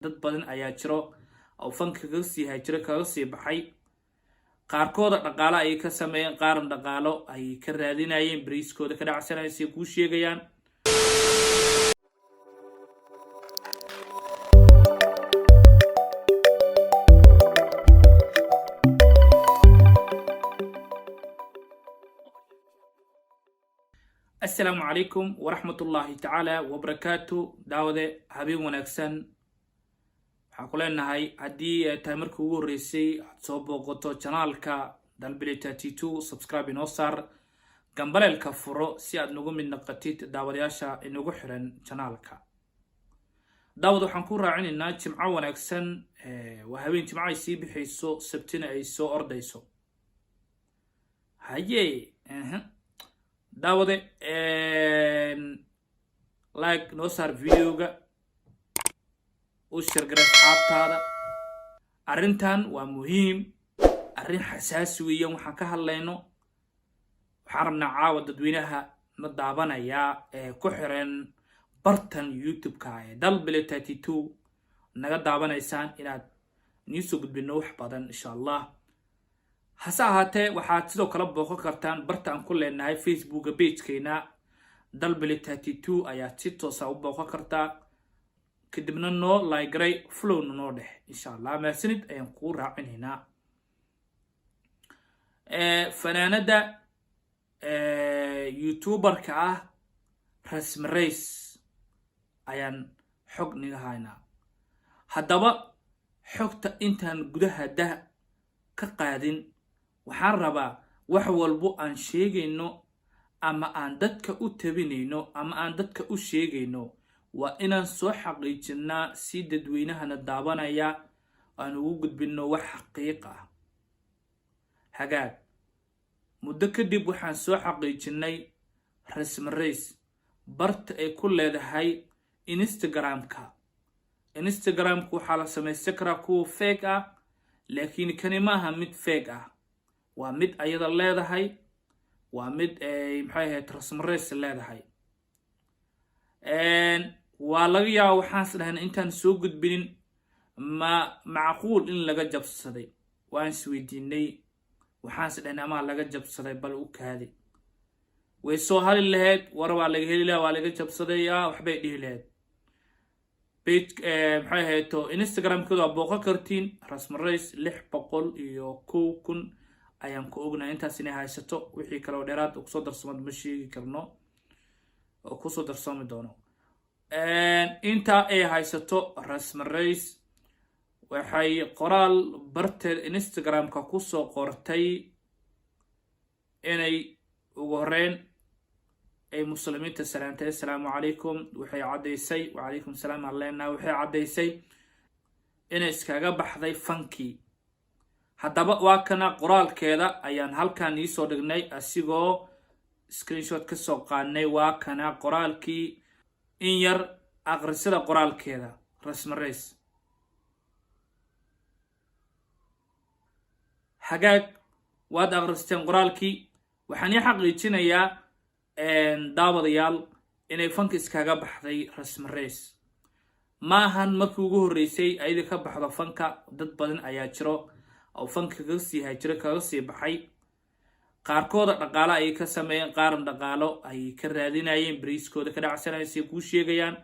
Dad badan ayaa jiro oo fanka kaga sii haajiro, kaga sii baxay. Qaarkooda dhaqaalo ayay ka sameeyeen, qaarna dhaqaalo ayay ka raadinayeen, bariiskooda ka dhacsanayeen, say kuu sheegayaan. Assalaamu calaykum waraxmatullaahi tacaala wabarakaatu. Daawade, habeen wanaagsan. Waxaan ku leenahay, haddii ay tahay markii ugu horreysay aad soo booqato channelka Dalbile 32, subscribe inoo saar, gambaleelka furo si aad nagu mid naqatid daawadayaasha inagu xiran channelka. Daawad, waxaan ku raacinaynaa jimco wanaagsan. Waa habeen jimco ay sii bixayso, sabtina ay soo ordayso. Haye daawade, like noo saar videoga, u share garee asxaabtaada. Arrintan waa muhiim, arrin xasaasi weeyaan. Waxaan ka hadlayno, waxaan rabnaa caawa dadweynaha na daabanayaa ee ku xiran bartan YouTube-ka ee Dalbile 32 naga daabanaysaan inaad nii soo gudbino wax badan, insha Allah. Hase ahaatee, waxaad sidoo kale booqan kartaan barta aan ku leenahay Facebooka, pagekeyna Dalbile 32 ayaad si toosa u booqan kartaa, kadibna noo like garay, followna noo dheh, insha Allah. Mahadsanid ayaan kuu raacinaynaa. Fanaanada youtuberka ah Rasmi Rays ayaan xog niga haynaa. Haddaba, xogta intaan gudaha dah ka qaadin, waxaan rabaa wax walbo aan sheegayno ama aan dadka u tabinayno ama aan dadka u sheegayno waa inaan soo xaqiijinnaa, si dadweynahana daawanaya aan ugu gudbinno wax xaqiiq ah. Hagaag, muddo kadib waxaan soo xaqiijinnay Rasmi Rays barta ay ku leedahay Instagram-ka. Instagram-ka waxaa la samaysan karaa kuwa fake ah, laakiin kani maaha mid fake ah. Waa mid ayada leedahay, waa mid ay, maxay ahayd, Rasmi Rays leedahay. Waa laga yaaba, waxaan dhahnay intaan soo gudbinin, ma macquul in laga jabsaday? Waan isweydiinay, waxaan is dhahnay amaa laga jabsaday, bal u kaadi. Way soo hali lahayd, war waa laga heli lahaa, waa laga jabsaday, waxbay dhihi lahayd. Page, maxay ahayd, Instagramkooda waa booqan kartiin. Rasmi Rays 601,000 ayaan ku ognahay intaas inay haysato. Wixii kale oo dheeraad oo kusoo darsamad ma sheegi karno oo kusoo darsoomi doono. Intaa ay haysato Rasmi Rays, waxay qoraal barteed Instagram-ka kusoo qortay inay ugu horeyn ay muslimiinta salaamtay: "Assalaamu calaykum." Waxay caddaysay, wacalaykum salaam aan leenaha, waxay caddaysay inay iskaga baxday fankii. Haddaba, waa kana qoraalkeeda ayaan halkan iisoo dhignay, asigoo screenshot ka soo qaadnay. Waa kana qoraalkii, in yar aqrisada qoraalkeeda Rasmi Rays. Hagaag, waad aqristeen qoraalkii. Waxaan ii xaqiijinayaa, daawadayaal, inay fanka iskaga baxday Rasmi Rays. Ma ahan markii ugu horreysay ayada ka baxdo fanka. Dad badan ayaa jiro oo fanka kaga sii haajiro, kaga sii baxay. Qaarkooda dhaqaalo ayay ka sameeyeen, qaarna dhaqaalo ayay ka raadinayeen, bariiskooda ka dhacsanayeen, say kuu sheegayaan,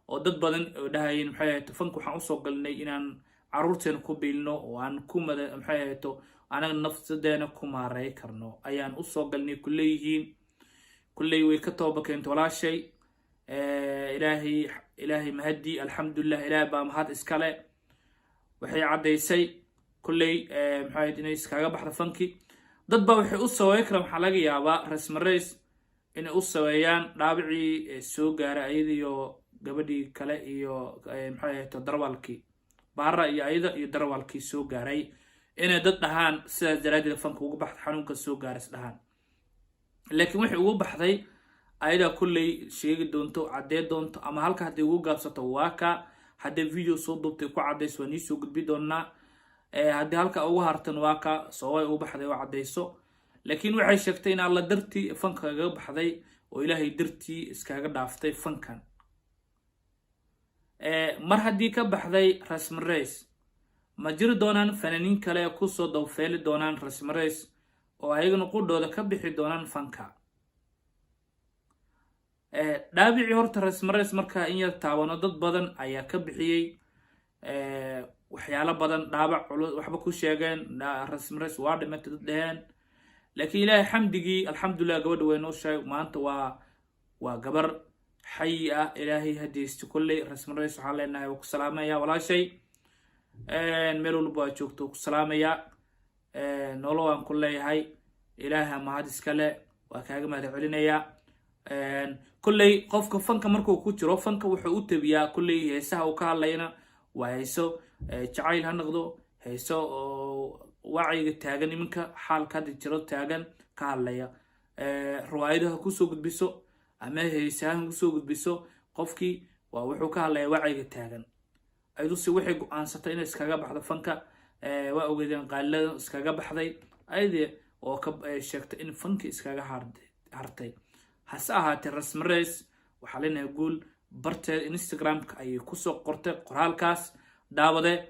oo dad badan oo dhahayeen, maxay ahayd, fanka waxaan usoo galnay inaan caruurteena ku biilno oo aan ku mada, maxay ahayto, anaga nafsadeena ku maaray karno ayaan usoo galnay, kuleeyihiin. Kulley way ka tooba keentay walaashay. Ilaahay, Ilaahay mahadi, alxamdulilah, Ilaahay baa mahad iskale. Waxay caddaysay kulley, maxay ahayd, inay iskaga baxda fanki. Dad baa waxay u saweyn karaan, waxaa laga yaabaa Rasmi Rays inay u saweeyaan dhaawicii soo gaaray ayada iyo gabadhii kale iyo, maxay ahayd, darwalkii baara iyo ayada iyo darwalkii soo gaaray, inay dad dhahaan sidaas daraaddeed fanka uga baxda, xanuunka soo gaaras dhahaan. Laakiin waxay ugu baxday ayadaa kulley sheegi doonto, caddee doonto, ama halka hadday ugu gaabsato. Waa ka hadday video soo duubtay ku caddayso, waa nii soo gudbi doonaa. Haddii halka ugu hartan, waa ka sababay ugu baxday oo caddayso. Laakiin waxay sheegtay in Alla dartii fanka kaga baxday oo Ilaahay dartii iskaga dhaaftay fankan. Mar haddii ka baxday Rasmi Rays, ma jiri doonaan fanaaniin kale kusoo dawfeeli doonaan Rasmi Rays oo ayagana qudhooda ka bixi doonaan fanka? Dhaabicii horta Rasmi Rays markaa in yar taabano, dad badan ayaa ka bixiyey waxyaalo badan, dhaabac culus waxba ku sheegeen. Rasmi Rays waa dhimatay dad dheheen, laakiin Ilaahay xamdigii, alxamdulilah, gabadha way noo sheeg, maanta waa gabar xayi ah. Ilaahay hadiyeysto. Kolley Rasmi Rays waxaan leenahay waa ku salaamaya walaashay, meel walba waa joogto, ku salaamaya, nolol waan ku leeyahay. Ilaaha mahad iskale, waa kaaga mahad celinayaa. Kolley qofka fanka markuu ku jiro, fanka wuxuu u tabiyaa kolley heesaha uu ka hadlayna waa heeso jacayl ha noqdo, heeso oo wacyiga taagan, iminka xaalka hadda jiro taagan ka hadlaya, riwaayadaha kusoo gudbiso ama heesaha kusoo gudbiso, qofkii waa wuxuu ka hadlaya wacyiga taagan. Ayaduse waxay go-aansatay inay iskaga baxdo fanka. Waa ogeedeen qaalilada iskaga baxday ayadii oo ka sheegtay in fanki iskaga hartay. Hase ahaatee, Rasmi Rays waxaa leenahay guul. Barteeda Instagramka ayay kusoo qortay qoraalkaas. Daawade,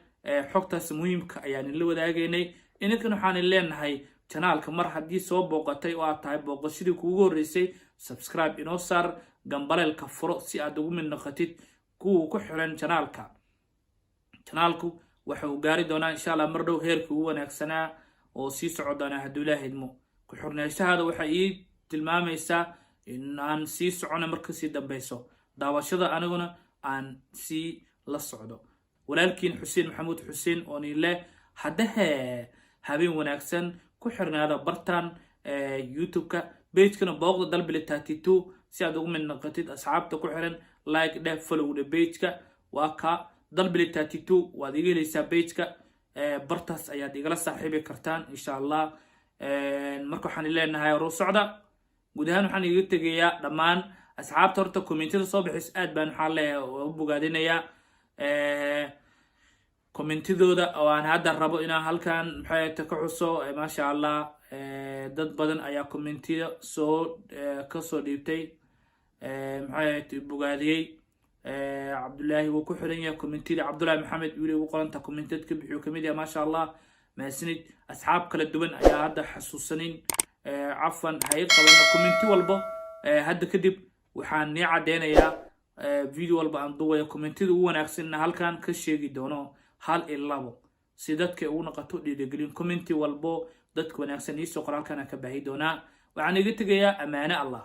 xogtaas muhiimka ayaan la wadaagaynay. Ininkan waxaan leenahay, channelka mar haddii soo booqatay oo aad tahay booqashadii kuugu horreysay, subscribe inoo saar, gambaleelka furo si aad ugu mid noqotid kuwa ku xiran channelka. Channelku waxa uu gaari doonaa, insha Allah, mar dhow heerkii ugu wanaagsanaa oo sii soco doonaa hadduu Ilaah idmo. Ku xirneeshahaada waxay ii tilmaamaysaa in aan sii socono mar kasii dambeyso daawashada, aniguna aan sii la socdo. Walaalkiin Xuseen Maxamuud Xuseen oo nin leh, haddahee habeen wanaagsan. Ku xirnaada bartan YouTube-ka, pagekana booqda, Dalbile 32, si aad ugu mid noqotid asxaabta ku xiran. Like dheh, follow dheh pageka, waa ka Dalbile 32, waad iga helaysaa pageka, bartaas ayaad igala saaxiibi kartaan, insha Allah. Marka waxaan leenahay horu socda. Guud ahaan waxaan iga tegayaa dhammaan asxaabta horta commentida soo bixis, aad baan waxaan leeyahay u bogaadinayaa commentidooda oo aan hadda rabo inaan halkan maxay ka xuso. Maasha Allah, dad badan ayaa commentida soo kasoo dhiibtay, maxay bogaadiyey. Cabdullaahi wuu ku xiran yahay commentida, Cabdullahi Maxamed wili ugu qoranta commentid ka bixiyu kamid yahay, maasha Allah, mahadsanid. Asxaab kala duwan ayaa hadda xasuusanin, cafwan, ha ii qabana. Commenti walbo hadda kadib waxaan nii caddeynayaa, video walba aan duwayo, commentida ugu wanaagsanna halkan ka sheegi doono, hal iyo labo, si dadka ugu noqoto dhiirigelin. Commenti walbo dadka wanaagsan iisoo qor, halkan aan ka baahi doonaa. Waxaan iga tegayaa ammaane Allah.